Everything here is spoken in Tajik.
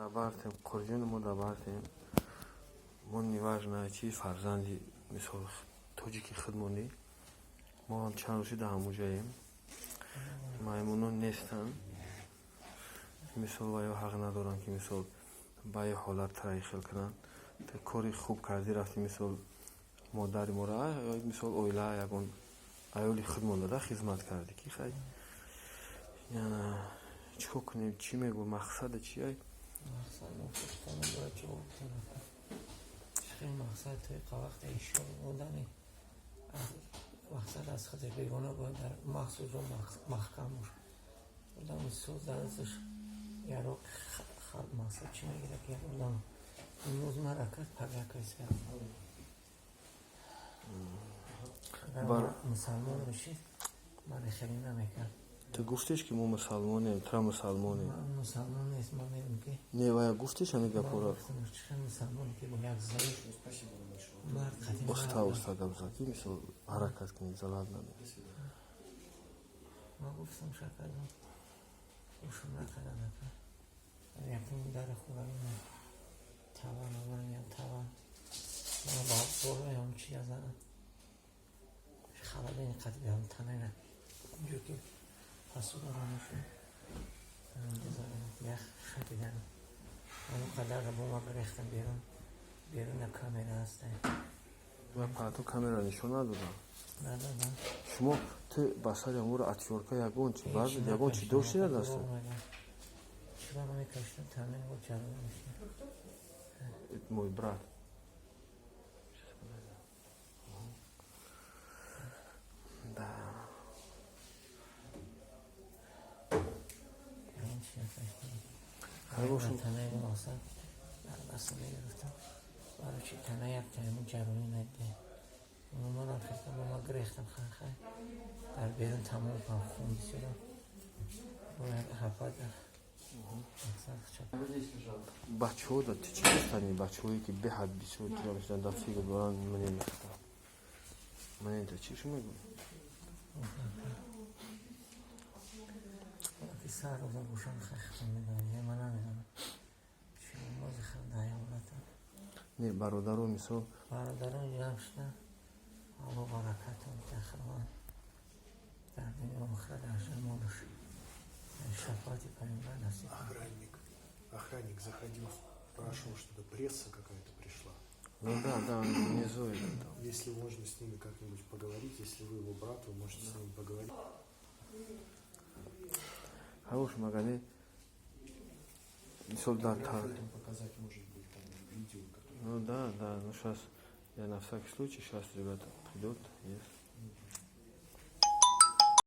Дабартем, қурҷони мо дабартем. Мо неважно чи фарзанди, мисол, тоҷики худмонӣ. Мо ҳам чанд рӯзи дар ҳамуҷаем. Маймунон нестанд. Мисол, ва ё ҳақ надоранд, ки, мисол, ба ё ҳолат тараихел кунанд. Кори хуб кардӣ, рафтӣ, мисол, модари моро, мисол, оила, ягон аёли худмон дада хизмат кардӣ, ки хай, чӣ кор кунем, чӣ мегӯ, мақсада чи ай? Мақсад бояд ҷавоб дорад. Хеле мақсад то вақте ишон одами мақсад аз худаш бегона бояд дар махсус ҷо маҳкам бошад. Одами соз дар дасташ яроқ мақсад чӣ мегирад, ки як одам имрӯз мара кард, пага кайса. Агар мусалмон бошид, мара хеле намекард. Ту гуфтеш, ки мо мусалмонем, тра мусалмонем. Ман мусалмон нест, ман мегӯям, ки Не, вая гуфтеш ҳамин гапҳоро. Чӣ мусалмоне, ки бо як зан мард қадим. Оста оста гап зад, ки, мисол, ҳаракат кунӣ, залал наме. Ман гуфтам, шакардам, гӯшам накардам, ака. Якум дари хонаи мо тава наварам, як тава мана ба болои ҳам чи задам, халадини қадиби ҳам танайна инҷо, ки посуда мешуд, ях шадидан ҳамон қадар бо ма гирехтам берун. Беруна камера ҳаста. Ва паҳто камера нишон надодам. Надодам. Шумо ту ба сари ҳамуро отвёртка, ягон чи баъзе ягон чи дошти на даста? Чиба мекашидам, тамин бо ҷароҳ мешид. Мой брат. Да. Ягон чи накашидам. Хай бошум. Танаи мақсад дар даста мегирифтам. Барои чи тана як таяму ҷароҳӣ надиҳем. Манам хестам, бо ма гирехтам, хай дар берун тамом кунам, хун бисёрам. Бояд ҳафат мақсад чап. Бачаҳо да ту чӣ гуфтани, бачаҳое, ки беҳад бисёр ҷамъ шудан, дар фикр доранд, мане мехӯранд. Мане та чӣ шумо мегӯед? Ки сар дода бошам, хай, худам медонам, ман намедонам. Чӣ бози хел дар ҳолата. Не, бародаро, мисол. Бародарон ҷамъ шуда, Аллоҳ баракатон диҳад, Худованд дар дунё охират дар ҷамолаш шафоати Пайғамбар насиб кунад. Охранник заходил, спрашивал, что-то пресса какая-то пришла. Ну да, внизу это там. Если можно с ними как-нибудь поговорить, если вы его брат, вы можете с ними поговорить. Хай бошум, агар не, мисол, дар та Фотографии там показать, может быть, там видео, которое. Ну да, ну сейчас я на всякий случай, сейчас ребята придет, есть.